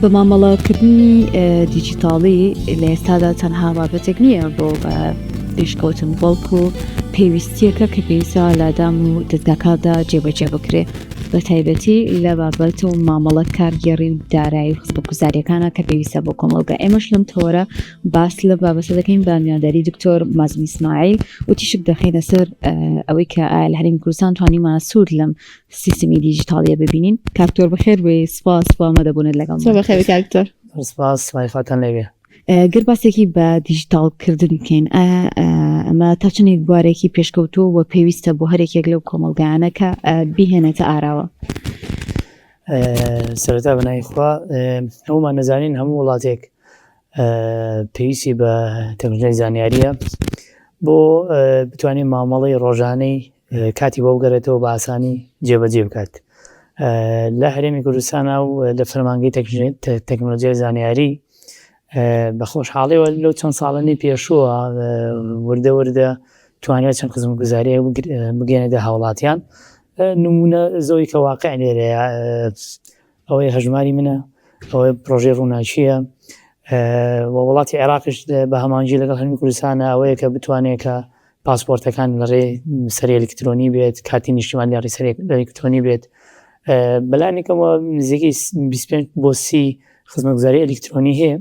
بە مامەڵەکردنی دیجیتاڵی لە ئێستادا تەنها بابەتێک نییە بۆ پێشکەوتن بەڵکو پێویستیەکە کە پێویستە لادام و دەزگاکاندا جێبەجێ بکرێ بە تایبەتی لە بابەت و مامەڵە کارگێڕی و دارایی و خزمەتگوزاریەکانە کە پێویستە بۆ کۆمەڵگا ئێمەش لەم تەوەرە باس لە بابەتە دەکەین بە میوانداری دکتۆر مازن ئیسماعیل و تیشک دەخەینە سەر ئەوەی کە ئایا لە هەرێمی کوردستان توانیمان سوود لەم سیستمی دیجیتاڵیە ببینین کاکتۆر بەخێر بێ سپاس بۆ ئامادەبوونت لەگەڵ زۆر بەخێر بێی کاکتۆر سپاس سڵاوی خواتان لێبێ گەر باسێکی بە دیجیتاڵکردن بکەین ئایا ئەمە تا چەندێک بوارێکی پێشکەوتووە و پێویستە بۆ هەرێکێک لەو کۆمەڵگایانە کە بیهێنێتە ئاراوە؟ سەرەتا بە ناوی خوا هەموومان نەزانین هەموو وڵاتێک پێویستی بە تەکنۆلۆژیای زانیاریە بۆ بتوانێت مامەڵەی ڕۆژانەی کاتی بۆ بگەڕێتەوە بە ئاسانی جێبەجێ بکات لە هەرێمی کوردستانە و لە فەرمانگەی تەکنۆلۆژیای زانیاری بە خۆشحاڵیەوە لەو چەند ساڵەنی پێشووە وردە وردە توانێت چەند خزمەتگوزاریە بگەێنێتە هاوڵاتیان نمونە زۆی کە واقع لێرەیە ئەوەی هەژماری منە ئەوەی پرۆژەی ڕووناکییە و وڵاتی عێراقیش بە هەمانگی لەگەڵ هەرمی کوردستانە ئەوەیە کە بتوانێت کە پاسپۆرتەکان لە ڕێ سەری ئەلکترۆنی بێت کارتی نیشتیمان لە ڕێ سەری ئەلکترۆنی بێت بەلانیکەمەوە نزیکەی 25 بۆ 30 خزمەتگوزاری ئەلکترۆنی هەیە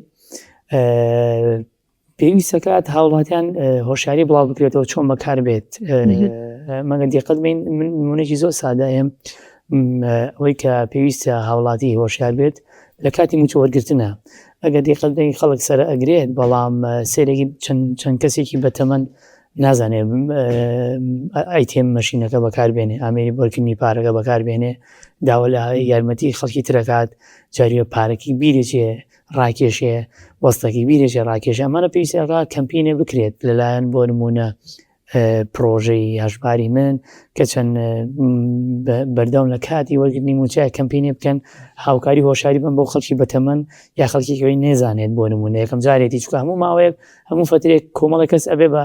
پێویستە کات هاوڵاتیان هۆشیاری بڵاو بکرێتەوە چۆن بەکار بێت مەگە دیقەت بین من نمونێکی زۆر سادە هەم ئەوەی کە پێویستە هاوڵاتی هۆشیار بێت لە کاتی موچە وەرگرتنە ئەگەر دیقەت بین خەڵک سەر ئەگرێت بەڵام سێرێکی چەند کەسێکی بەتەمەن نازانێ ئایتێم مەشینەکە بەکاربێنێ ئامێری بۆرکردنی پارەکە بەکاربێنێ داوا لە یارمەتی خەڵکی ترەکات جاریە پارەکی بیرێکێ ڕاکێشێ وەستەکی بیرێکێ ڕاکێشێ ئەمانە پێویستە کەمپینێ بکرێت لەلایەن بۆ نمونە پرۆژەی هەژماری من کە چەند بەردەوام لە کاتی وەرگرتنی موچە کەمپینێ بکەن هاوکاری هۆشاری بن بۆ خەڵکی بەتەمەن یا خەڵکیەوەی نێزانێت بۆ نمونە یەکەم جارێتی چکە هەموو ماوەیەک هەموو فترێک کۆمەڵە کەس ئەبێ بە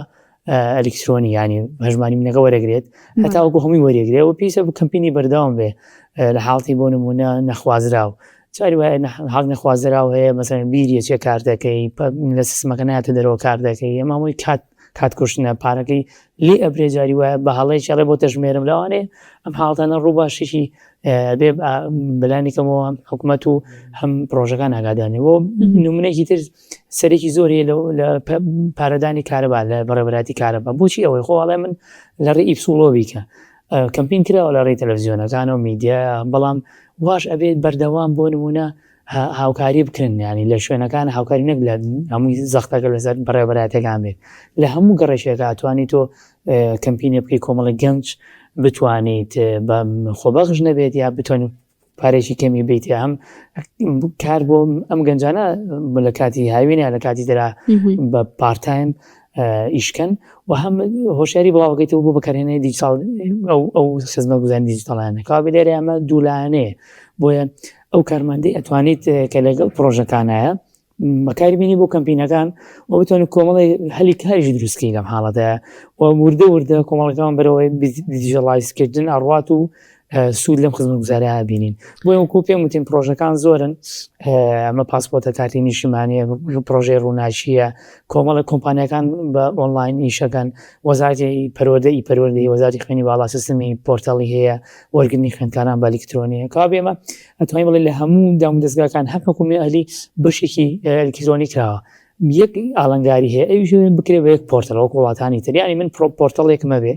ئەلیکترۆنی ینی هەژماری منەکە وەرەگرێت هەتاوەکو هەمووی وەرێگرێ و پیسە کەمپینی بەردەوام بێ لە حاڵتی بۆ نمونە نەخوازراو جاری وایە حاڵ نەخوازراو هەیە مەسەن بیریە چێ کار دەکەی لە سیستمەکە ناتە دەرەوە کار دەکەی ئەمە هەمووی کات کات کوشتنە پارەکەی لێ ئەبرێ جاری وایە بە هەڵەیەکی ئەڵێ بۆ تەژمێرم لەوانەیە ئەم حاڵتانە ڕوو باشێکی بێ بەلانی کەمەوە هەم حکوومەت و هەم پرۆژەکان ئاگادانێ بۆ نمونێکی تر سەرێکی زۆر هەیە لە پارەدانی کارەبا لە بەڕێوەبەرایەتی کارەبا بۆچی ئەوەی خۆ ئەڵێ من لە ڕێی ئیپسوڵۆ بیکە کەمپین کراوە لە ڕێی تەلەڤزیۆنەکان و میدیا بەڵام واش ئەبێت بەردەوام بۆ نمونە هاوکاری بکرن ینی لە شوێنەکان هاوکاری نەک لە هەمووی زەختەکە لەسەر بەڕێوەبەرایەتەکان بێت لە هەموو گەڕێکێکا توانی تۆ کەمپینێ بکەی کۆمەڵی گەنج بتوانیت بە خۆبەخش نەبێت یا بتوانیت پارێکی کەمی بیت هەم کار بۆ ئەم گەنجانە لە کاتی هاوینە لە کاتی دەرا بە part time ئیشکەن و هەم هۆشیاری بڵاوەکەیتەوە بۆ بەکارهێنانی دیجیتاڵ ئەو ئەو خزمەتگوزاری دیجیتاڵیانە کەوابێ لێرە ئەمە دوولایەنەیە بۆیە ئەو کارمەندەی ئەتوانیت کە لەگەڵ پرۆژەکانایە بەکاری بینی بۆ کەمپینەکان و بتوانین کۆمەڵی هەلی کاریش دروستکەین لەم حاڵەتەیە و وردە وردە کۆمەڵەکان بەرەوەی digitalize کردن ئەڕوات و سوود لەم خزمەتگوزاریانە بینین. بۆیە وەکو پێم وتین پرۆژەکان زۆرن، ئەمە پاسپۆرتە کارتی نیشتیمانیە، پرۆژەی ڕووناکییە، کۆمەڵێک کۆمپانیاکان بە ئۆنلاین ئیشەکەن، وەزارەتی پەروەردە ئی پەروەردەی وەزارەتی خوێندنی باڵا سیستمی portal ی هەیە، وەرگرتنی خوێندکاران بە ئەلیکترۆنیە. کەوابێ ئێمە ئەتوانین بڵێین لە هەموو دامودەزگاکان هەم حکوومی ئەهلی بەشێکی ئەلیکترۆنی کراوە. یەک ئاڵنگاری هەیە ئەویش بکرێ بە یەک portal وەک وڵاتانی تر یانی من پرۆ portal ێکم هەبێ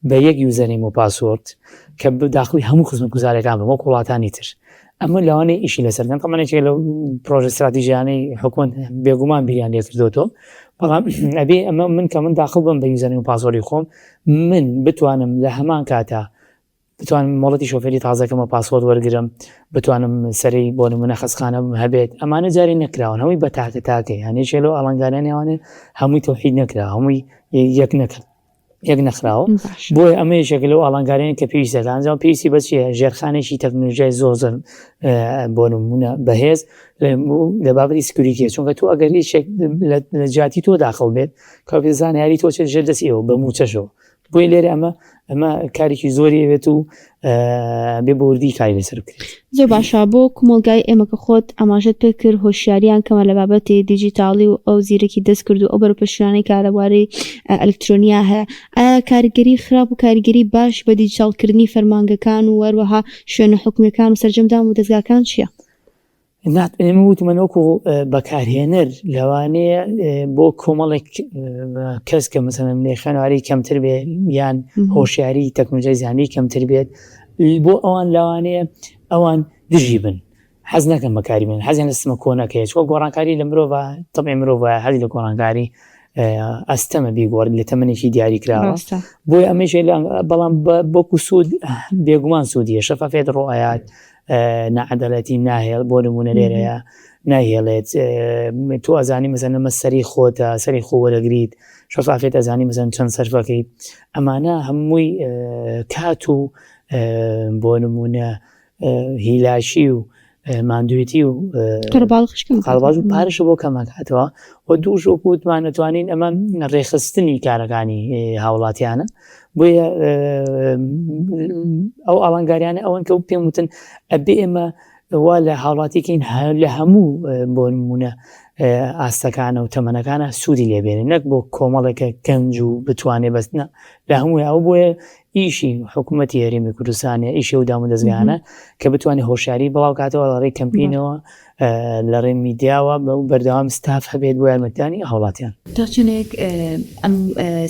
بە یەک username و password کە داخلی هەموو خزمەتگوزارەکان بم وەک وڵاتانی تر ئەمە لەوانەیە ئیشی لەسەر کەن تەمەن یەکێک لەو پرۆژە استراتیژیانەی حکومەت بێگومان بیریان لێ کردوەوە بەڵام ئەبێ ئەمە من کە من داخل بم بە username و password ی خۆم من بتوانم لە هەمان کاتا بتوانم مۆڵەتی شۆفێری تازەکەم و پاسپۆرت وەرگرم بتوانم سەرەی بۆ نمونە خەسخانە هەبێت ئەمانە جارێ نەکراون هەمووی بە تاکە تاکە یانێ شێلو ئاڵنگاریان ئەوانێ هەمووی تەوحید نەکرا هەمووی یەک نەکرد یەک نەخراوە بۆیە ئەمە یەکێک لەو ئاڵنگاریان کە پێویستە ئەنجام پێویستی بە چیە ژێرخانێکی تەکنۆلۆژیای زۆر زۆر بۆ نمونە بەهێز لە بابەتی security چونکە تۆ ئەگەر یەکێک لە جیاتی تۆ داخڵ بێت کە زانیاری تۆ چێت ژێر دەستی ئەوە بە موچەشەوە. بۆیە لێرە ئەمە ئەمە کارێکی زۆری ئەوێت و بێ بەوردی کاری لەسەر بکرێت. زۆر باشە بۆ کومەڵگای ئێمە کە خۆت ئاماژەت پێ کرد هۆشیاریان کەمە لە بابەتی دیجیتاڵی و ئەو زیرەکی دەستکرد و ئەو بەرەوپێشچوونانەی کە لە بواری ئەلکترۆنیا هەیە ئایا کاریگەری خراپ و کاریگەری باش بە دیجیتاڵکردنی فەرمانگەکان و هەروەها شوێنە حکومیەکان و سەرجەم دام و دەزگاکان چییە؟ نا ئێمە وتمان وەکو بەکارهێنەر لەوانەیە بۆ کۆمەڵێک کەس کە مەسەلەن خوێنەواری کەمتر بێ یان هۆشیاری تەکنۆلۆژیای زانیاری کەمتر بێت بۆ ئەوان لەوانەیە ئەوان دژی بن حەز نەکەن بەکاری بێن حەزیان لە سیستمە کۆنەکەیە چونکە گۆڕانکاری لە مرۆڤ تەبعی مرۆڤ حەزی لە گۆڕانکاری ئەستەمە بیگۆڕیت لە تەمەنێکی دیاری کراوە بۆیە ئەمەش بەڵام بۆکو سوود بێگومان سوودیە شەفافێت ڕۆئات نەعەدەلەتی ناهێڵ بۆ نمونە لێرەیە ناهێڵێت تۆ ئەزانی مەسەن ئەمە سەری خۆتە سەری خۆ وەرەگریت شەفافێت ئەزانی مەسەن چەند سەرفەکەیت ئەمانە هەمووی کات و بۆ نمونە هیلاکی و ماندوێتی و قەرەباڵغ و پارەشە بۆ کەمەکاتەوە و دووش وەکو وتمان ئەتوانین ئەمە ڕێکخستنی کارەکانی هاوڵاتیانە بۆیە ئەو ئاڵنگاریانە ئەوەن کە پێم وتن ئەبێ ئێمە وا لە هاوڵاتیکەین لە هەموو بۆ نمونە ئاستەکانە و تەمەنەکانە سوودی لێبێنێ نەک بۆ کۆمەڵێکە گەنج و بتوانێ بەستنە لە هەمووی ئەو بۆیە ئیشی حکوومەتی هەرێمی کوردستانە ئیشی و دامودەزگانە کە بتوانێت هۆشیاری بڵاوکاتەوە لە ڕێی کەمپینەوە لە ڕێی میدیاوە بە بەردەوام ستاف هەبێت بۆ یارمەتیدانی هاوڵاتیان. تا چەندێک ئەم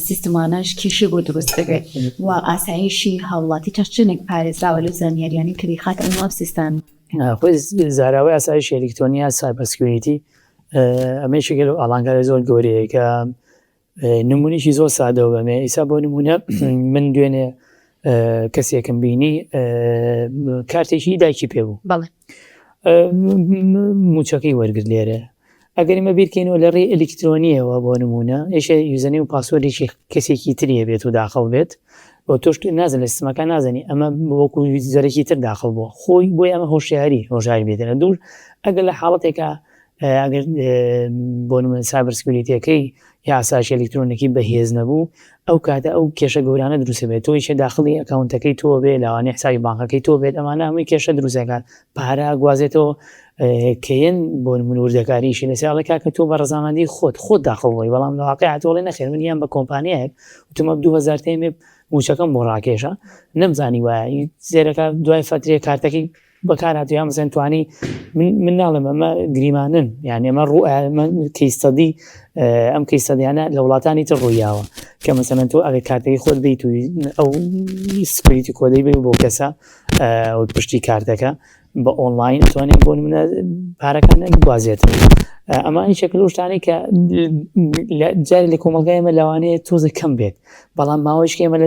سیستمانەش کێشەی بۆ دروست دەبێت و ئاسایشی هاوڵاتی تا چەندێک پارێزراوە لەو زانیاریانەی کە دەیخاتە ناو ئەم سیستانە؟ خۆی زاراوەی ئاسایشی ئەلیکترۆنی یا cyber security ئەمە یەکێکە لەو ئاڵانگاریە زۆر گەورەیە کە نمونەیەکی زۆر سادەوە بەمێ ئیسا بۆ نمونە من دوێنێ کەسێکم بینی کارتێکی دایکی پێ بوو بەڵێ موچەکەی وەرگر لێرە ئەگەر ئمە بیرکەینەوە لە ڕێی ئەلیکترۆنیەوە بۆ نمونە ئێشە username و password ێکی کەسێکی تری بێت و داخڵ بێت بۆ تۆش نازن لە سیستمەکە نازانی ئەمە وەکو user ێکی تر داخڵ بووە خۆی بۆی ئەمە هۆشیاری هۆشیاری بێتە لە دوور ئەگەر لە حاڵەتێکە ئەگەر بۆ نمونە cyber security ەکەی یا ئاسایشی ئەلیکترۆنیکی بەهێز نەبوو ئەو کاتە ئەو کێشە گەورانە دروست بێت تۆیشە داخڵی account ەکەی تۆ بێ لەوانەیە حسابی بانقەکەی تۆ بێت ئەمانە هەمووی کێشە دروست دەکات پارە گوازێتەوە کەیەن بۆ نمونە وردەکاریشی لەسەر ئەڵێ کاکە تۆ بە ڕەزامەندی خۆت خۆت داخڵ بووی بەڵام لە واقع تۆ ئەڵێ نەخێر من یان بە کۆمپانیایەک وتمە 2000 تێمێ موچەکەم بۆ ڕاکێشە نەمزانی وایە زێرەکە دوای فەترێ کارتەکەی بەکارهاتوو یا مەسەن توانی من ناڵێم ئەمە گریمانن یان ئێمە ڕوو case study ئەم case study انە لە وڵاتانی تر ڕوویاوە کە مەسەلەن تۆ ئەگەر کارتەکەی خۆت بیت و ئەو security code ەی بێ بۆ کەسە پشتی کارتەکە بە ئۆنلاین توانێت بۆ نمونە پارەکان بگوازێتەوە ئەمە یەکێک لەو شتانەی کە جارێ لە کۆمەڵگای ئێمە لەوانەیە تۆزە کەم بێت بەڵام ماوەیشکە ئێمە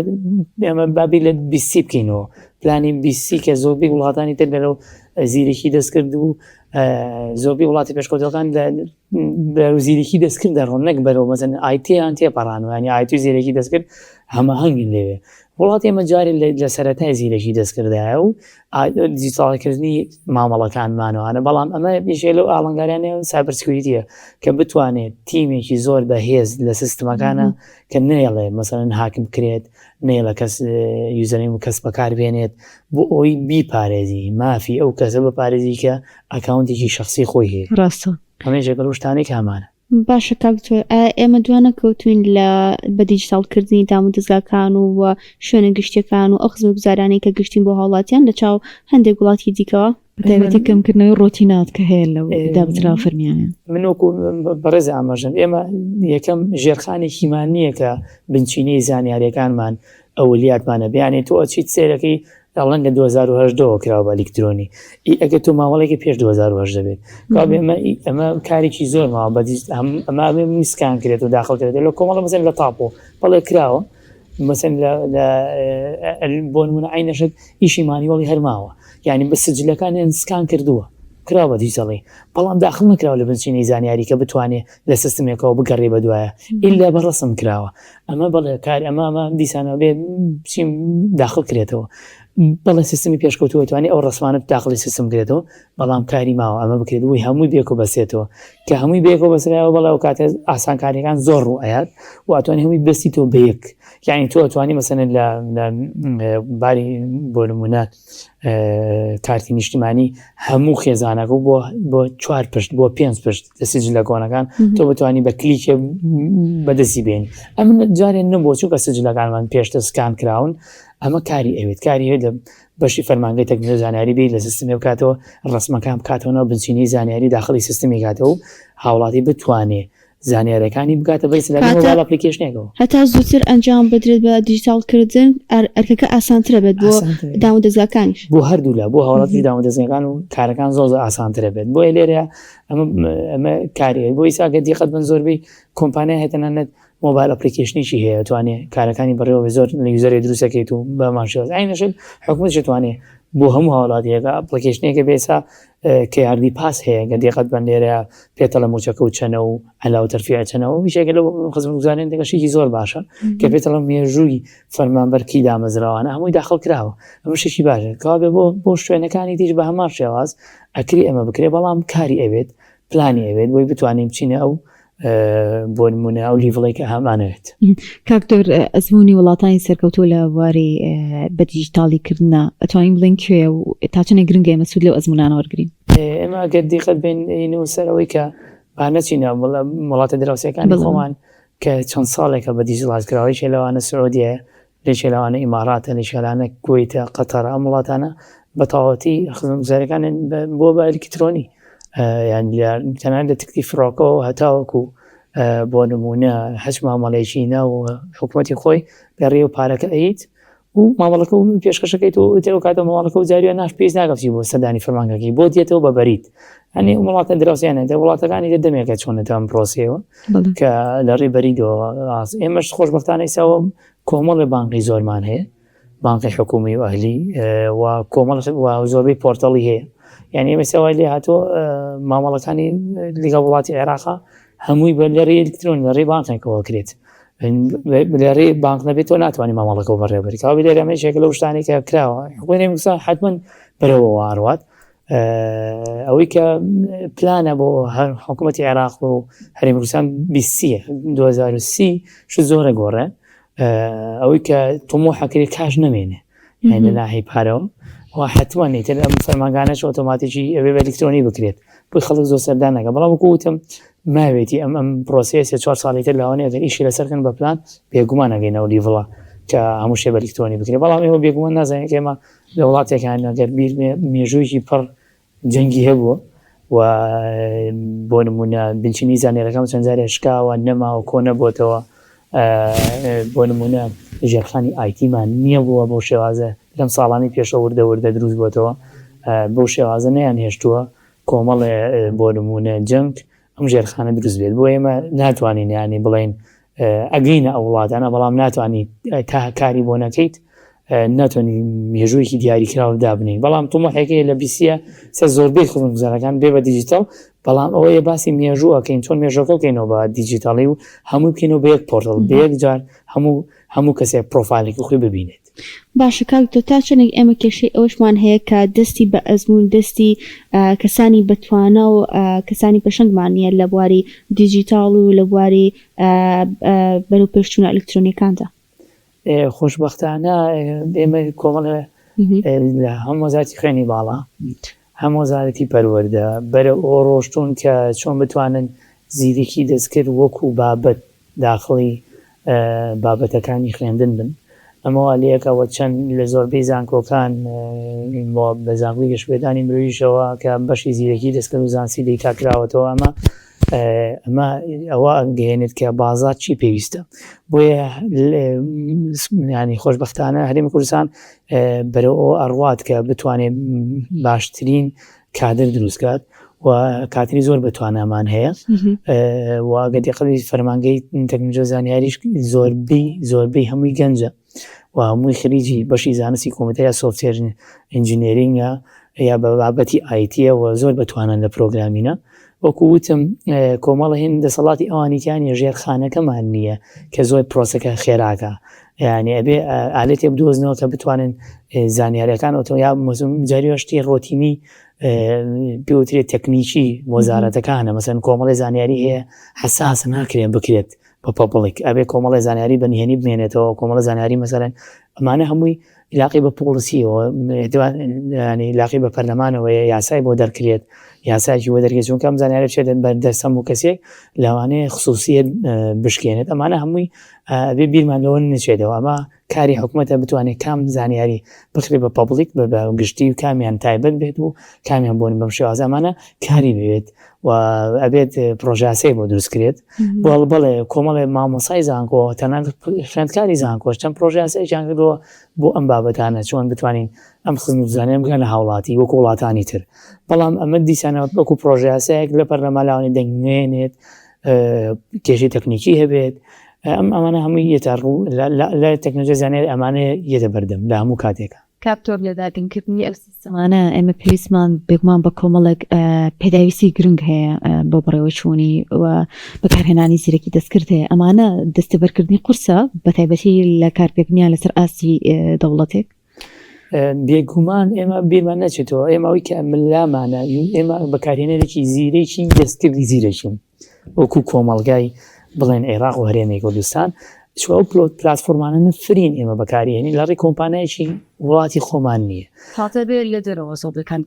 ئێمە بابی لە بیسی بکەینەوە پلانی بیسی کە زۆربەی وڵاتانی تر لەرەو زیرەکی دەستکرد و زۆربەی وڵاتی پێشکەوتەکان بەرەو زیرەکی دەستکرد دەڕۆن نەک بەرەو مەزن IT یان تێپەڕان ینی IT زیرەکی دەستکرد هەماهەنگین لەوێ وڵاتی ئێمە جارێ لە سەرەتای زیرەکی دەستکردایە و دیجیتاڵکردنی مامەڵەکانمانەوانە بەڵام ئەمە یەکێ لەو ئاڵنگاریانە cyber security یە کە بتوانێت تیمێکی زۆر بەهێز لە سیستمەکانە کە نەیەڵێ مەسەلەن هاک بکرێت نەیەڵێ کەس username و کەس بەکار بێنێت بۆ ئەوەی بیپارێزی مافی ئەو کەسە بپارێزی کە account ێکی شخصی خۆی هەیە ڕاستە ئەمە یەکێکە لەو شتانەی کە هەمانە. باشە کاک دکتۆر ئایا ئێمە دوا نەکەوتوین لە بە دیجیتاڵ کردنی دام و دەزگاکان و و شوێنە گشتیەکان و ئەو خزمەتگوزارانەی کە گشتین بۆ هاوڵاتیان لە چاو هەندێک وڵاتی دیکەوە؟ بەتایبەتی کەمکردنەوەی ڕۆتینات کە هەیە لەو دامەزراوە فەرمیانە. من وەکو بەڕێز ئاماژەم ئێمە یەکەم ژێرخانێکیمان نییە کە بنچینەی زانیاریەکانمان ئەولیاتمانە بیانێ تۆ ئەچیت سێرەکەی ئەڵەن لە 2010 ەوە کراوە بە ئەلیکترۆنی ئی ئەگەر تۆ ماوەڵێکی پێش 2010 بێت کابێ ئەمە ئەمە کارێکی زۆر ماوە بە ئەمە میسکان کرێت و داخڵ کرێت لە کۆمەڵە مەسەن لە تاپۆ بەڵێ کراوە مەسەن لە بۆ نمونە عینەشت ئیشی manual ی هەرماوە یعنی بە سجلەکانیان سکان کردووە کرا بە دیجیتاڵی بەڵام داخل نەکراوە لە بنچینەی زانیاری کە بتوانێ لە سیستمێکەوە بگەڕێ بەدوایە ئیلا بە ڕەسم کراوە ئەمە بەڵێ کار ئەمە ئەمە دیسانەوە بێ بچیم داخل کرێتەوە. بەڵێ سیستمی پێشکەوتووە توانی ئەو ڕسمانە داخلی سیستم بکرێتەوە بەڵام کاری ماوە ئەمە بکرێت بۆی هەمووی بێکۆ بەسێتەوە کە هەمووی بێکۆ بەسرایەوە بەڵێ ئەو کاتە ئاسانکاریەکان زۆر ڕوو ئەیات و ئەتوانی هەمووی بەستیتەوە بە یەک یعنی تۆ ئەتوانی مەسەلەن لە باری بۆ نمونە کارتی نیشتیمانی هەموو خێزانەکە بۆ بۆ چوار پشت بۆ پێنج پشت لە سجلە کۆنەکان تۆ بتوانی بە کلیکێ بەدەستی بێنی ئەمن جارێ نەبووە چونکە سجلەکانمان پێشتر سکان کراون ئەمە کاری ئەوێت کاری هەیە لە بەشی فەرمانگەی تەکنەلۆژی زانیاری بیر لە سیستمی بکاتەوە ڕسمەکان بکاتەوە ناو بنچینەی زانیاری داخلی سیستمی کاتەوە و هاوڵاتی بتوانێ زانیارەکانی بگاتە بەس لە mobile application ێکەوە. هەتا زووتر ئەنجام بدرێت بە دیجیتاڵ کردن ئەرکەکە ئاسانترە بێت بۆ دامودەزگاکانیش. بۆ هەردوولا بۆ هاوڵاتی دامودەزگاکان و کارەکان زۆر زۆر ئاسانترە بێت بۆیە لێرە ئەمە ئەمە کاری بۆ ئیسا گەر دیقەت بن زۆربەی کۆمپانیا هەیە تەنانەت mobile application ێکی هەیە توانێ کارەکانی بەڕێوە بێ زۆر user ێ دروستەکەیت و بەمان شێواز عینەشت حکومەتیش توانێ بۆ هەموو هاوڵاتیەکە application ێکە بێسا KRD Pass هەیە گەر دیقەت بن لێرە پێتەڵە موچەکە و چەنە و عەلاوە تەرفیع چەنە و یەکێکە لەو خزمەتگوزاریان دەکە شتێکی زۆر باشە کە پێتەڵە مێژووی فەرمانبەر کی دامەزراوانە هەمووی داخڵ کراوە ئەمە شتێکی باشە کەوابێ بۆ بۆ شوێنەکانی دیش بە هەمان شێواز ئەکری ئەمە بکرێ بەڵام کاری ئەوێت پلانی ئەوێت بۆی بتوانین بچینە ئەو بۆ نمونە ئەو level ێک کە هەمانەوێت. کاک دکتۆر ئەزموونی وڵاتانی سەرکەوتوو لە بواری بە دیجیتاڵی کردنە ئەتوانین بڵێین کوێیە و تا چەندێک گرنگە ئێمە سوود لەو ئەزموونانە وەرگرین؟ ئێمە ئەگەر دیقەت بێنین سەر ئەوەی کە با نەچینە وڵاتە دراوسێکانی خۆمان کە چەند ساڵێکە بە دیجیتاڵ کراوە یەکێ لەوانە سعودیەیە لێکێ لەوانە ئیماراتە، لێکێ لەوانە کوەیتە، قەتەرە، ئەم وڵاتانە بە تەواوەتی خزمەتگوزاریەکانیان بووە بە ئەلیکترۆنی یان تەنانەت لە تکتی فڕۆکەوە هەتاوەکو بۆ نمونە هەچ مامەڵەیەکی ناو حکوومەتی خۆی لە ڕێ و پارەکە ئەیت و مامەڵەکە و پێشکەشەکەیت و تێ کاتە مامەڵەکە و جاریە ناش پێویست ناکەفتی بۆ سەردانی فەرمانگەکەی بۆ دێتەوە بە بەریت ئەنی وڵاتە دراوسیانە دە وڵاتەکانی دە دەمێکە چۆنەتە ئەم پرۆسەیەوە کە لە ڕێ بەریدەوە ئێمەش خۆشبەختانە ئیساوە کۆمەڵێ بانقی زۆرمان هەیە بانقی حکومی و ئەهلی و کۆمەڵ و زۆربەی پۆرتەڵی هەیە یعنی ئێمە سەوای لێ هاتۆ مامەڵەکانی لەگەڵ وڵاتی عێراقا هەمووی بە لە ڕێی ئەلکترۆن لە ڕێی بانقێکەوە کرێت لە ڕێی بانق نەبێت تۆ ناتوانانی مامەڵەکە بەڕێوەبەری کاوی لێرە ئەمە یەکێکە لەو شتانەی کە کراوە حکومەتی کوردستان حتمما بەرەوە ئەڕوات ئەوەی کە پلانە بۆ هەر حکوومەتی عێراق و هەرێمی کوردستان بیسیە 2030 شت زۆرە گۆڕێ ئەوەی کە تموحەکەی کاش نەمێنێ یعنی لە ناحی پارەوە و حتمما ئیتر ئەم فەرمانگانەش ئۆتۆماتیکی ئەوێ بە ئەلیکترۆنی بکرێت بۆی خەڵک زۆر سەردان نەکە بەڵام وەکو وتم ماوێتی ئەم ئەم پرۆسەیە سێ چوار ساڵی تر لەوانەیە ئەگەر ئیشی لەسەر کەن بە پلان بێگومان ئەگەینەوە level ە کە هەموو شتێ بە ئەلیکترۆنی بکرێت بەڵام ئێمە بێگومان نازانین کە ئێمە لە وڵاتێکان ئەگەر بیر مێژوویەکی پڕ جەنگی هەبووە و بۆ نمونە بنچینەی زانیارەکان چەند جارێ شکاوە نەماوە کۆ نەبۆتەوە بۆ نمونە ژێرخانی IT مان نییە بووە بەو شێوازە لەم ساڵانی پێشە وردە وردە دروست بۆتەوە بەو شێوازە نەیان هێشتووە کۆمەڵێ بۆ نمونە جەنگ ئەم ژێرخانە دروست بێت بۆ ئێمە ناتوانین ینی بڵین ئەگەینە ئەو وڵاتانە بەڵام ناتوانی تا کاری بۆ نەکەیت ناتوانانی مێژوویەکی دیاریکراو دابنین بەڵام تموحێکی لە بیسیە سەر زۆربەی خزمەتگوزارەکان بێ بە دیجیتاڵ بەڵام ئەوەیە باسی مێژوو ئەەکەین چۆن مێژەکە بکەینەوە بە دیجیتاڵی و هەموو بکەینەوە بە یەک پۆرتەڵ بە یەک جار هەموو هەموو کەسێک پرۆفایلێکی خۆی ببینێت. باشە کاک دکتۆر تا چەندێک ئێمە کێشەی ئەوەشمان هەیە کە دەستی بە ئەزموون دەستی کەسانی بەتوانا و کەسانی پێشەنگمان نییە لە بواری دیجیتاڵ و لە بواری بەرەو پێشچوونە ئەلکترۆنیەکاندا؟ خۆشبەختانە ئێمە کۆمەڵێ لە هەم وەزارەتی خوێنی باڵا هەم وەزارەتی پەروەردە بەرەو ئەوە ڕۆشتوون کە چۆن بتوانن زیرەکی دەستکرد وەکو بابەت داخڵی بابەتەکانی خوێندن بن. ئەمە وا لێکە وە چەند لە زۆربەی زانکۆکان بە زانکۆی گەشەپێدانی مرۆییشەوە کە بەشی زیرەکی دەستکرد و زانستی دەیتا کراوەتەوە ئەمە ئەمە ئەوە ئەگەیەنێت کە بازار چی پێویستە بۆیە ینی خۆشببختانە هەرێمی کوردستان بەرەو ئەوە ئەڕوات کە بتوانێت باشترین کادر دروست کات و کادری زۆر بەتوانامان هەیە و ئەگەر دیقەتی فەرمانگەی تەکنەلۆژیا زانیاریش زۆربەی زۆربەی هەمووی گەنجە و هەمووی خریجی بەشی زانستی کۆمپیوتەر یا software engineering ە یا بە بابەتی IT ە و زۆر بەتوانان لە programming ە وەکو وتم کۆمەڵە هێن دەسەڵاتی ئەوانیتیان ژێرخانەکەمان نییە کە زۆر پرۆسەکە خێراکە. یعنی ئەبێ ئالێتێ بدۆزنەوە کە بتوانن زانیاریەکان ئۆتۆ یا جاری شتی ڕۆتینی پێوترێت تەکنیکی وەزارەتەکانە مەسەن کۆمەڵی زانیاری هەیە حساسە ناکرێن بکرێت بە public ئەبێ کۆمەڵی زانیاری بە نهێنی بمێنێتەوە کۆمەڵە زانیاری مەسەرەن ئەمانە هەمووی لاقی بە پۆڵسیەوە ینی لاقی بە پەرلەمانەوە یاسای بۆ دەرکرێت یاسایکی بۆ دەرکرێت چونکە ئەم زانیارە بچێتە بەر دەست هەموو کەسێک لەوانەیە خصوصیت بشکێنێت ئەمانە هەمووی ئەبێ بیرمان لەوە نەچێتەوە ئەمە کاری حکومەتە بتوانێت کام زانیاری بخرێت بە public بە گشتی و کامیان تایبەت بێت و کامیان بۆن بەم شێوازە ئەمانە کاری بوێت و ئەبێت پرۆژاسەی بۆ دروست کرێت بەڵ بەڵێ کۆمەڵێ مامۆسای زانکۆ تەنانەت خوێندکاری زانکۆش چەند پرۆژاسەیەکیان کردووە بۆ ئەم بابەتانە چۆن بتوانین ئەم خزمەتگوزاریانە بگەنە هاوڵاتی وەکو وڵاتانی تر بەڵام ئەمە دیسانەوە وەکو پرۆژەیاسایەک لە پەرلەمان لاوانی دەنگ نێنێت کێشەی تەکنیکی هەبێت ئەم ئەمانە هەمووی یەتە ڕوو لە تەکنۆلۆژیا زانیاری ئەمانە یەتە بەردەم لە هەموو کاتێکە. کاک تۆر لە دابینکردنی ئەو سیستەمانە ئێمە پێویستمان بێگومان بە کۆمەڵێک پێداویستی گرنگ هەیە بۆ بەڕێوەچوونی و بەکارهێنانی زیرەکی دەستکرد هەیە ئەمانە دەستەبەرکردنی قورسە بەتایبەتی لە کارپێکنیان لەسەر ئاستی دەوڵەتێک. بێگومان ئێمە بیرمان نەچێتەوە ئێمە ئەوەی کە ملامانە ئێمە بەکارهێنەرێکی زیرەکی دەستکردی زیرەکین وەکو کۆمەڵگای بڵێن عێراق و هەرێمی کوردستان چوە ئەو پلۆت پلاتفۆرمانە فرین ئێمە بەکارهێنین لە ڕێی کۆمپانایەکی وڵاتی خۆمان نییە لە دەرەوە زۆڵەکان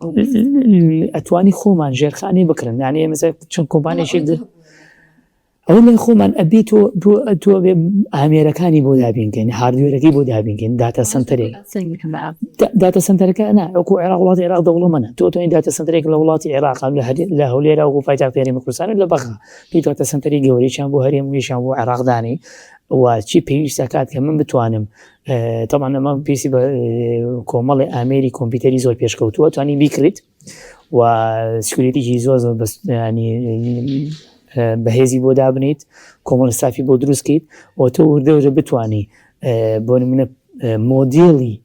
ئەتوانی خۆمان ژێرخانی بکرن یعنی ئێمە چەند کۆمپانیشی ئەوە لای خۆمان ئەبێ تۆ تۆ تۆ ئەبێ ئامێرەکانی بۆ دابینکەین hardware ەکەی بۆ دابینکەین data center ێک data center ەکە نا وەکو عێراق وڵاتی عێراق دەوڵەمەنە تۆ توانین data center ێک لە وڵاتی عێراق لە لە هەولێرا وەکو پایتەختی هەرێمی کوردستان لە بەغا دوو data center ی گەورەیان بۆ هەرێم و یەکیان بۆ عێراق دانی و چی پێویستە کات کە من بتوانم تەبعەن ئەمە پێویستی بە کۆمەڵی ئامێری کۆمپیوتەری زۆر پێشکەوتووە توانی بیکڕیت و security ی زۆر زۆر بەس ینی بەهێزی بۆ دابنیت کۆمەڵ ستافی بۆ دروستکەیت و تۆ وردە وردە بتانی بۆ نمونە مۆدیلی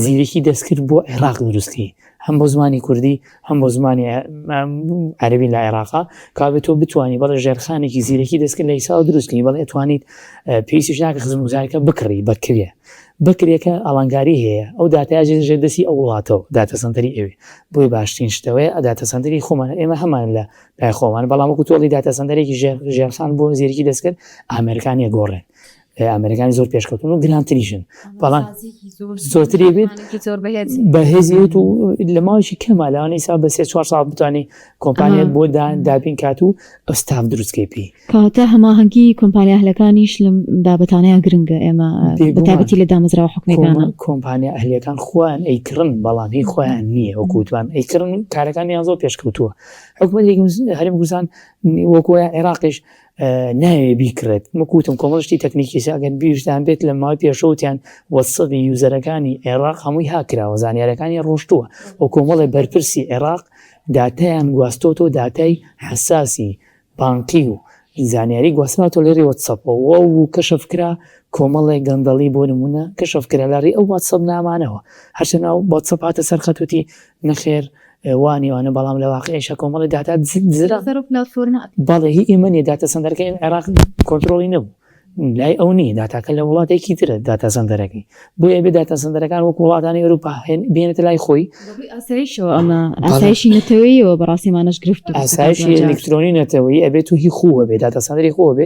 زیرەکی دەستکرد بۆ عێراق دروستکەی هەم بۆ زمانی کوردی هەم بۆ زمانی عەربی لە عێراقا کابێت تۆ بتانی بەڵێ ژێرخانێکی زیرەکی دەستکرد لە ئیساوە دروستکەی بەڵێ توانیت پێویستیش ناکە خزمەتگوزاریەکە بکڕی بەکرێ بکرێکە ئاڵنگاری هەیە ئەو داتای ژێر دەستی ئەو وڵاتەوە data center ی ئەوێ بۆی باشترین شتەوەیە data center ی خۆمان ئێمە هەمان لە لای خۆمان بەڵام وەکو تۆڵی data center ێکی ژێرخان بۆ زیرەکی دەستکرد ئامێرەکانی گۆڕێن ئامێرەکانی زۆر پێشکەوتون و گرانتریشن بەڵام زۆرتری بێت بەهێزیت و لە ماوەیەکی کەمە لەوانەیە ئیسا بە سێ چوار ساڵ بتوانانی کۆمپانیات بۆ دابین کات و ئەستاف دروستکەی پێی کەواتە هەماهەنگی کۆمپانیا ئەهلەکانیش لەم بابەتانەیە گرنگە ئێمە بەتایبەتی لە دامەزراوە حکومیەکانە. کۆمپانیا ئەهلیەکان خۆیان ئەیکڕن بەڵام هی خۆیان نییە وەکو وتمان ئەیکڕن کارەکانیان زۆر پێشکەوتووە حکومەتێکی هەرێمی کوردستان وەکو عێراقیش ناوێ بیکڕێت وەکو وتم کۆمەڵ شتی تەکنیکی ئەگەر بیرتان بێت لە ماوەی پێشەوتیان وەتسەپی user ەکانی عێراق هەمووی هاکراوە زانیارەکانی ڕۆشتووە و کۆمەڵێ بەرپرسی عێراق داتایان گواستۆتەوە داتای حەساسی بانقی و زانیاری گواستراوەتەوە لە ڕێی وەتسەپەوە و کەشف کرا کۆمەڵێک گەندەڵی بۆ نمونە کەشف کرا لە ڕێی ئەو واتسەپ نامانەوە هەرچەند ئەو واتسەپ هاتە سەر خەت وتی نەخێر وانی وانە بەڵام لە واقعیشە کۆمەڵی داتا دزرا بەڵێ هی ئێمە نیە data center ەکەی عێراق کۆنترۆڵی نەبوو لای ئەو نییە داتاکە لە وڵاتێکی ترە data center ەکەی بۆیە بێ data center ەکان وەکو وڵاتانی ئەوروپا بێنێتە لای خۆی ئاسایشەوە ئەمە ئاسایشی نەتەوەیەوە بەڕاستی مانەش گرفت ئاسایشی ئەلکترۆنی نەتەوەیی ئەبێت و هی خۆ بێ data center ی خۆ بێ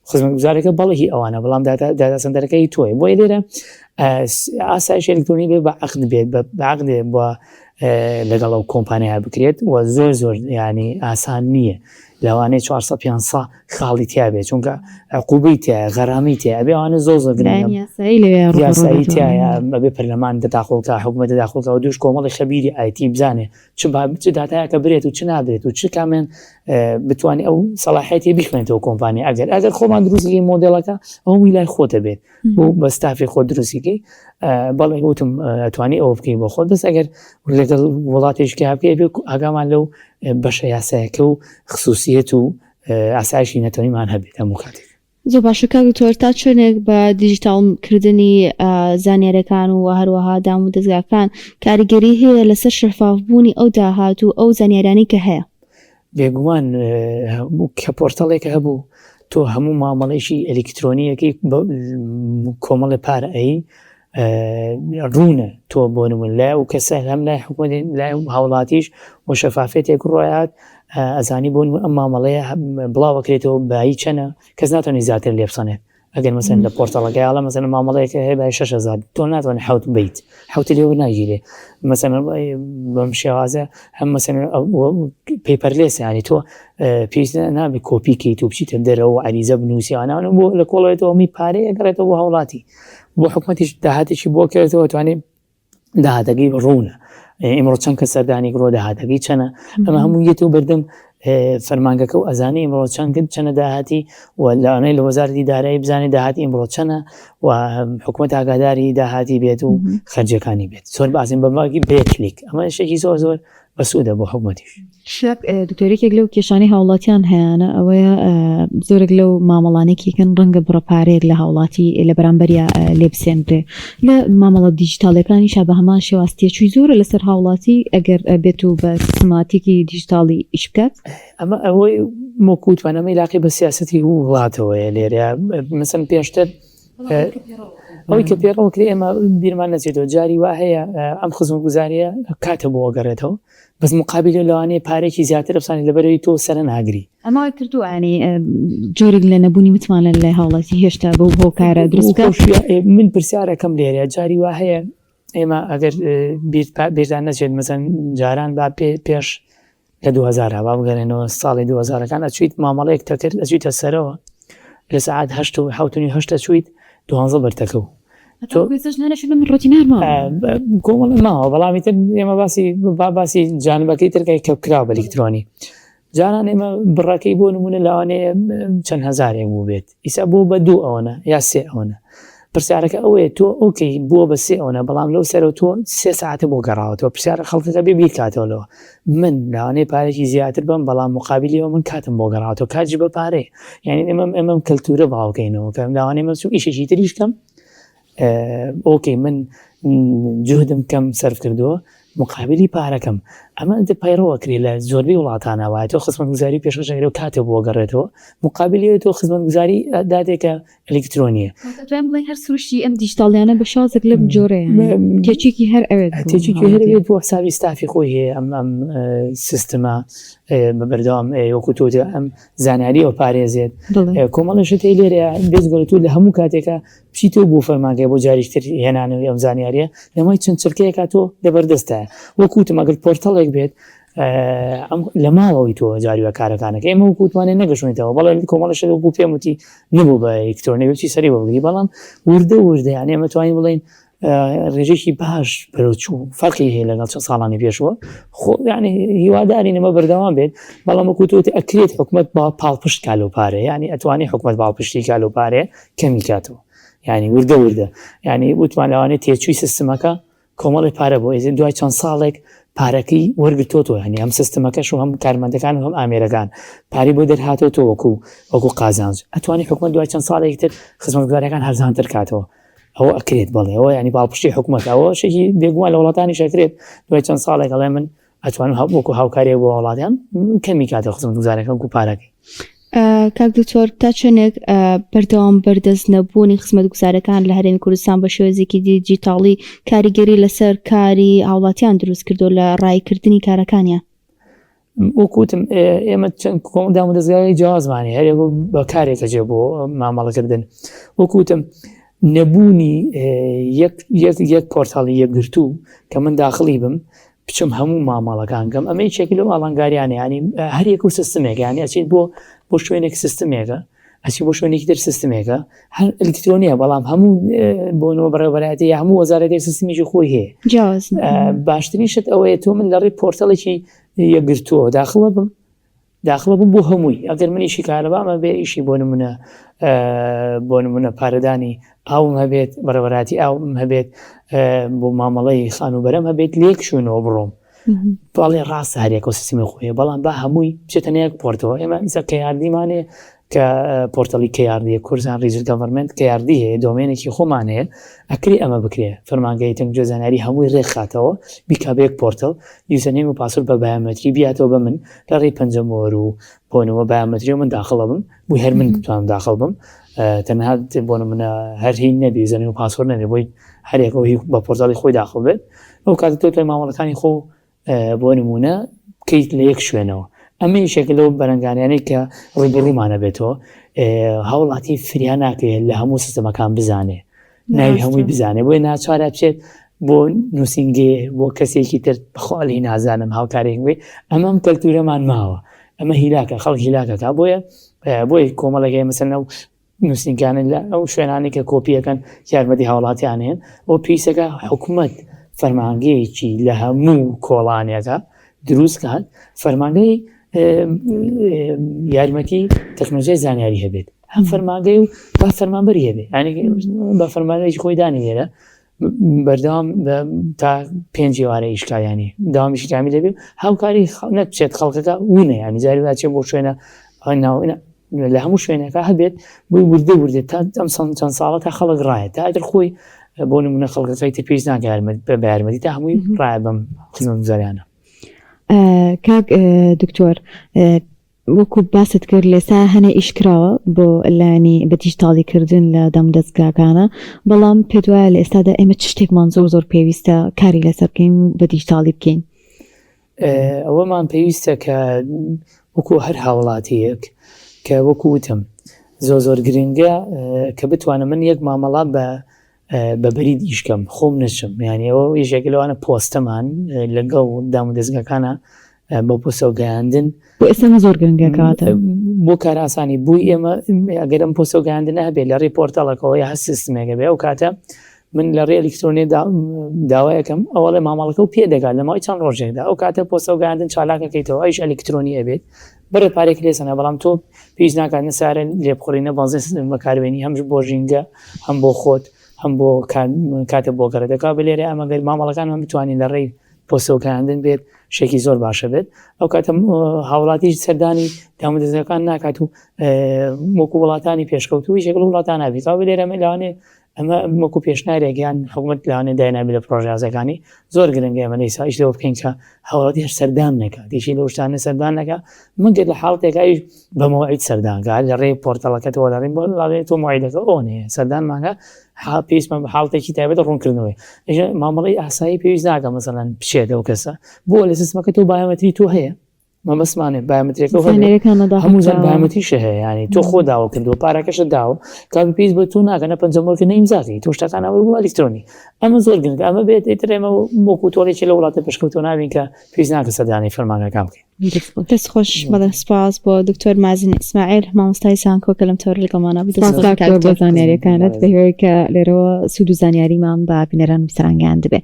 خزمەتگوزارەکە بەڵێ هی ئەوانە بەڵام data center ەکە هی تۆیە بۆیە لێرە ئاسایشی ئەلکترۆنی بێ بە عەقد بێت بە عەقد بە لەگەڵ ئەو کۆمپانیا بکرێت و زۆر زۆر ینی ئاسان نییە لەوانەیە 400 500 خاڵی تیا بێت چونکە عقوبەی تایە غەرامی تایە ئەبێ ئەوانە زۆر زۆر گرنگە یاسایی لەوێ ڕووبەڕوو یاسایی بێتەوە. تایە ئەبێ پەرلەمان تەداخوڵ کا حکومەت تەداخوڵ کا و دووش کۆمەڵی خەبیری IT بزانێ چ با چ داتایەکە برێت و چ نابرێت و چ کامیان بتوانێت ئەو سەڵاحیەتی بیخوێنێتەوە کۆمپانیا ئەگەر ئەگەر خۆمان دروستیکەین مۆدێڵەکە ئەو ویلای خۆتە بێت بۆ بە ستافی خۆت دروستیکەی بەڵێ وتم ئەتوانی ئەوە بکەی بۆ خۆت بەس ئەگەر لەگەڵ وڵاتێکی بکەی بێ ئاگامان لەو بەشە یاسایەکە و خسوسیەت و ئاسایشی نەتەوەیمان هەبێت هەموو کاتێک. زۆر باشە کاک دکتۆر تا چۆنێک بە دیجیتاڵ کردنی زانیاریەکان و هەروەها دام و دەزگاکان کاریگەری هەیە لەسەر شەفاف بوونی ئەو داهات و ئەو زانیاریانەی کە هەیە؟ بێگومان کە پۆرتەڵێک هەبوو تۆ هەموو مامەڵێکی ئەلیکترۆنیەکەی کۆمەڵی پارە ئەی ڕوونە تۆ بۆ نمون لای و کەسە هەم لای حکومەت لای هاوڵاتیش و شەفافێتێک ڕۆیات ئەزانی بۆ ئەم مامەڵەیە بڵاوەکرێتەوە بایی چەنە کەس ناتوانێت زیاتر لێبسەنێت ئەگەر مەسەن لە پۆرتەڵەکەی ئاڵە مەسەن مامەڵەیەک هەیە بای 6000 تۆ ناتوانێت حوت بیت حوت لێ ناگیرێ مەسەن بەم شێوازە هەم مەسەن paperless ینی تۆ پێویست نابێت کۆپی کەیت و بچیتە دەرەوە عەریزە بنووسی ئەوانە بۆ لە کۆڵێتەوە می پارەیە گەڕێتەوە بۆ هاوڵاتی بۆ حکومەتیش داهاتێکی بۆ کەوێتەوە توانێت داهاتەکەی ڕوونە ئیمڕۆ چەند کە سەردانی گرۆ داهاتەکەی چەنە ئەمە هەموو یەتەوە بەردەم فەرمانگەکە و ئەزانی ئیمڕۆ چەند چەنە داهاتی و لەوانەیە لە وەزارەتی دارایی بزانێت داهاتی ئیمڕۆ چەنە و حکوومەت ئاگاداری داهاتی بێت و خەرجەکانی بێت زۆر بازین بە ماگی بێ کلیک ئەمە شتێکی زۆر زۆر بەسوودە بۆ حکوومەتیش. دکتۆر یەکێک لەو کێشانەی هاوڵاتیان هەیانە ئەوەیە زۆرێک لەو مامەڵانەی کێکن ڕەنگە بڕە پارەیەک لە هاوڵاتی لە بەرامبەریا لێ بسێنرێ لە مامەڵە دیجیتاڵیەکانیشا بە هەمان شێواز تێچووی زۆرە لەسەر هاوڵاتی ئەگەر بێت و بە سیستماتیکی دیجیتاڵی ئیش بکات. ئەمە ئەوەی مۆکوتمان ئەمە عیلاقەی بە سیاسەتی وڵاتەوەیە لێرە مەسەن پێشتر ئەوەی کە پێڕەوە کرێ ئێمە بیرمان نەچێتەوە جاری وا هەیە ئەم خزمەتگوزاریە کاتە بۆ ئەگەڕێتەوە بەس مقابلە لەوانەیە پارێکی زیاتر بسانی لەبەرەوەی تۆ سەرە ناگری. ئەمە وای کردووە یانی جۆرێک لە نەبوونی متمانە لای هاوڵاتی هێشتا بەو هۆکارە دروست بکات. من پرسیارەکەم لێرەیە جاری وا هەیە ئێمە ئەگەر بیرتان نەچێت مەسەن جاران با پێش لە 2000 با بگەرێنەوە ساڵی 2000ەکان ئەچویت مامەڵەیەک تەکرد ئەچویتە سەرەوە لە سەعات هەشت و حەوت و نیو هەشت ئەچویت دوانزە بەرتەکە و کۆمەڵ ماوە بەڵامی تر ئێمە باسی باسی جانبەکەی ترکای کە کراوە بە ئەلیکترۆنی جاران ئێمە بڕەکەی بۆ نمونە لەوانەیە چەند هەزارێک بوو بێت ئیسا بوو بە دوو ئەوەنە یا سێ ئەوەنە پرسیارەکە ئەوەیە تۆ okay بووە بە سێ ئەوەنە بەڵام لەو سەرەوە تۆ سێ ساعتە بۆ گەڕاوەتەوە پرسیارە خەڵکەکە بێ بیرکاتەوە لەوە من لەوانەیە پارێکی زیاتر بم بەڵام مقابلیەوە من کاتم بۆ گەڕاوەتەوە کاتیش بە پارەیە یعنی ئێمە ئێمەم کەلتورە باوکەینەوە کە لەوانەیە من چوو ئیشێکی تریش کەم okay من جهدم کەم سەرف کردووە مقابلی پارەکەم ئەمە پەیڕەوە کرێ لە زۆربەی وڵاتانە وایە تۆ خزمەتگوزاری پێشکەش ئەکرێ و کاتێ بۆ گەڕێتەوە مقابلی تۆ خزمەتگوزاری دادێکە ئەلیکترۆنیە. دەتوانین بڵێین هەر سروشتی ئەم دیجیتاڵیانە بە شازێک لەم جۆرەیە تێچوویەکی هەر ئەوێت تێچوویەکی هەر ئەوێت بۆ حسابی ستافی خۆی هەیە ئەم ئەم سیستمە بە بەردەوام وەکو تۆ ئەم زانیاری ئەو پارێزێت کۆمەڵی شت هەیە لێرە بێجگە تۆ لە هەموو کاتێکە بچیتەوە بۆ فەرمانگەی بۆ جاریشتر هێنانەوەی ئەم زانیاریە لەمای چەند چرکەیەکە تۆ لەبەردەستە وەکو وتم ئەگەر پۆرتەڵێک بێت ئەم لە ماڵەوەی تۆ جاریوە کارەکانەکە ئێمە وەکو توانێت نەگەشتوینەتەوە بەڵێ کۆمەڵە شت وەکو پێم وتی نەبوو بە ئەلیکترۆنی بچی سەری بۆ بگری بەڵام وردە وردە یان ئێمە توانین بڵێین ڕێژێکی باش بەرەو چوو فەرقی هەیە لەگەڵ چەند ساڵانی پێشوە خۆ یعنی هیوادارین ئەمە بەردەوام بێت بەڵام وەکو تۆ ئەکرێت حکومەت با پاڵپشت کا لەو پارەیە یعنی ئەتوانی حکومەت پاڵپشتی کا لەو پارەیە کەمی کاتەوە یعنی وردە وردە یعنی وتمان لەوانەیە تێچووی سیستمەکە کۆمەڵی پارە بۆ ئێزێ دوای چەند ساڵێک پارەکەی وەرگرتۆتەوە یعنی هەم سیستمەکەش و هەم کارمەندەکان و هەم ئامێرەکان پارەی بۆ دەرهاتۆتەوە وەکو وەکو قازانج ئەتوانی حکومەت دوای چەند ساڵێکی تر خزمەتگوزاریەکان هەرزانتر کاتەوە ئەوە ئەکرێت بەڵێ ئەوە ینی پاڵپشتی حکوومەت ئەوە شێکی بێگومان لە وڵاتانی شەکرێت دوای چەند ساڵێک ئەڵێ من ئەتوانم وەکو هاوکاریە بۆ وڵاتیان کەمی کاتە خزمەتگوزارەکە وەکو پارەکەی. کاک دکتۆر تا چەندێک بەردەوام بەردەست نەبوونی خزمەتگوزارەکان لە هەرێمی کوردستان بە شێوازێکی دیجیتاڵی کاریگەری لەسەر کاری هاوڵاتیان دروست کردو لە ڕایکردنی کارەکانیان؟ وەکو وتم ئێمە چەند کۆم دام و دەزگای جیاوازمان هەیە هەرێک بە کارێکە جێ بۆ مامەڵەکردن وەکو وتم نەبوونی یەک یەک یەک پۆرتاڵی یەکگرتوو کە من داخڵی بم بچم هەموو مامەڵەکان کەم ئەمە یەکێک لەو ئاڵنگاریانە ینی هەر یەک و سیستمێک ینی ئەچیت بۆ بۆ شوێنێک سیستمێکە ئەچی بۆ شوێنێکی تر سیستمێکە هەر ئەلکترۆنیە بەڵام هەموو بۆنەوە بەڕێوەبەرایەتی یا هەموو وەزارەتێک سیستمێکی خۆی هەیە باشترین شت ئەوەیە تۆ من لە ڕێی پۆرتەڵێکی یەکگرتووە داخڵە بم داخڵە بم بۆ هەمووی ئەگەر من ئیشی کارەبامە بێ ئیشی بۆ نمونە بۆ نمونە پارەدانی ئاوم هەبێت بەڕێوەراتی ئاوم هەبێت بۆ مامەڵەی خانووبەرەم هەبێت لێک شوێنەوە بڕۆم بەڵێ ڕاستە هەر یەکەو سیستمی خۆی بەڵام با هەمووی بچێتە نێک پۆرتەوە ئێمە ئیسا کە یاردیمانێ کە پۆرتەڵی KRD کوردستان Regional Government KRD هەیە domain ێکی خۆمان هەیە ئەکرێ ئەمە بکرێ فەرمانگەی تەکنۆلۆژیای زانیاری هەمووی ڕێکخاتەوە بیکا بە یەک portal username و password بە biometry بیاتەوە بە من لە ڕێی پەنجەمۆر و بۆنەوە biometry و من داخڵە بم بۆی هەر من بتوانم داخڵ بم تەنها بۆ نمونە هەر هین نەبی username و password نەبێ بۆی هەرێکەوە هی بە portal ی خۆی داخڵ بێت ئەو کاتە تۆ توای مامەڵەکانی خۆ بۆ نمونە بکەیت لە یەک شوێنەوە ئەمە یەکێکە لەو بەرەنگاریانەی کە ڕووبەڕوومانە بێتەوە هاوڵاتی فریا ناکرێت لە هەموو سیستەمەکان بزانێ ناوی هەمووی بزانێ بۆیە ناچارە بچێت بۆ نووسینگێ بۆ کەسێکی تر بەخوالی نازانم هاوکارێک بێ ئەمەم کەلتورەمان ماوە ئەمە هیلاکە خەڵک هیلاکەکە بۆیە بۆیە کۆمەڵێک مەسەن ئەو نووسینگانە لە ئەو شوێنانەی کە کۆپیەکەن یارمەتی هاوڵاتیان هەن ئەو پێویستەکە حکومەت فەرمانگەیەکی لە هەموو کۆڵانێکە دروست کات فەرمانگەی یارمەتی تەکنۆلۆژیای زانیاری هەبێت هەم فەرمانگەی و با فەرمانبەری هەبێت ینی بە فەرمانێکی خۆی دانی لێرە بەردەوام تا پێنج ئێوارە ئیش کا یانی داوامیشی کامی لێبێ هاوکاری نەچێت خەڵکەکە ونە ینی جاری واچێ بۆ شوێنە ناوە لە هەموو شوێنەکە هەبێت بۆی وردە وردە تا ئەم چەند ساڵە تا خەڵک ڕایە تا ئەگەر خۆی بۆ نمونە خەڵکەکەی تر پێویست ناکە بە یارمەتی تا هەمووی ڕایە بەم خزمەتگوزاریانە. کاک دکتۆر وەکو باست کرد لێسا هەنێ ئیش کراوە بۆ لایەنی بە دیجیتاڵی کردن لە دامودەزگاکانە بەڵام پێت وایە لە ئێستادا ئێمە چ شتێکمان زۆر زۆر پێویستە کاری لەسەر بکەین و بە دیجیتاڵی بکەین؟ ئەوەمان پێویستە کە وەکو هەر هاوڵاتیەک کە وەکو وتم زۆر زۆر گرنگە کە بتوانم من یەک مامەڵە بە بە بەرید ئیش کەم خۆم نەچم یانی ئەوە یەکێکە لەوانە پۆستەمان لەگەڵ دام و دەزگاکانە بۆ پۆستەوە گەیاندن بۆ ئێستا ئەمە زۆر گرنگە کەواتە بۆ کارئاسانی بووی ئێمە ئەگەر ئەم پۆستەوە گەیاندنە هەبێت لە ڕێی پۆرتەڵەکەەوە یا هەر سیستمێکە بێ ئەو کاتە من لە ڕێی ئەلیکترۆنی داوایەکەم ئەوەڵێ مامەڵەکە و پێ دەگات لە ماوەی چەند ڕۆژێکدا ئەو کاتە پۆستەوە گەیاندن چالاکەکەیتەوە ئەویش ئەلیکترۆنی ئەبێت بڕێ پارێک لێ سەنە بەڵام تۆ پێویست ناکات نە سارە لێ بخوڕی نە بەنزین بەکاربێنی هەم بۆ ژینگە هەم بۆ خۆت هەم بۆ کاتە بۆ گەڕێ دەکا بە لێرە ئەمە گەر مامەڵەکانمان بتوانین لە ڕێی پۆستەوەگەیاندن بێت شێکی زۆر باشە بێت ئەو کاتە هاوڵاتیش سەردانی دامودەزگاکان ناکات و وەکو وڵاتانی پێشکەوتوو یەک لە وڵاتان نابێت ئەو لێرە لەوانێ ئەمە وەکو پێشنارێک یان حکومەت لەوانەیە داینابێت لە پڕۆژەیاساکانی، زۆر گرنگە ئێمە لە ئیستا ئیش لەوە بکەین کە هاوڵاتی هەر سەردان نەکات، یەکێک لەو شتانە سەردان نەکات، مەگەر لە حاڵەتێکا ئەویش بە مەوعید سەردان کات، لە ڕێی پۆرتەڵەکەتەوە لە ڕێی بۆ تۆ مەوعیدەکە ئەوەنەیە سەردانمان کە پێویستمان بە حاڵەتێکی تایبەت ڕوونکردنەوەی مامەڵەی ئاسایی پێویست ناکە مەسەلەن بچێت ئەو کەسە بۆ لە سیستمەکە تۆ بایۆمەتری تۆ هەیە مەبەستمانێ بایۆمەتریەکە هەموو زان بایۆمەتریشە هەیە ینی تۆ خۆ داوە کردو پارەکەشت داوە کاپی پێویست بە تۆ ناکە نە پەنجەمۆرکە نە ئیمزاکەی تۆ شتەکان ئەوە بۆ ئەلیکترۆنی ئەمە زۆر گرنگە ئەمە بێت ئیتر ئێمە وەکو تۆڵێکی لە وڵاتە پێشکەوتوو نابین کە پێویست ناکە سەردانی فەرمانگەکان بکەین. دەست خۆش بەڵێ سپاس بۆ دکتۆر مازن ئیسماعیل مامۆستای زانکۆ کە لەم تەوەرە لەگەڵمانە بوو. دەست خۆش کاک دکتۆر بۆ زانیاریەکانت بە هیوای کە لێرەوە سوود و زانیاریمان بە بینەران و بیسەران گەیاندبێ.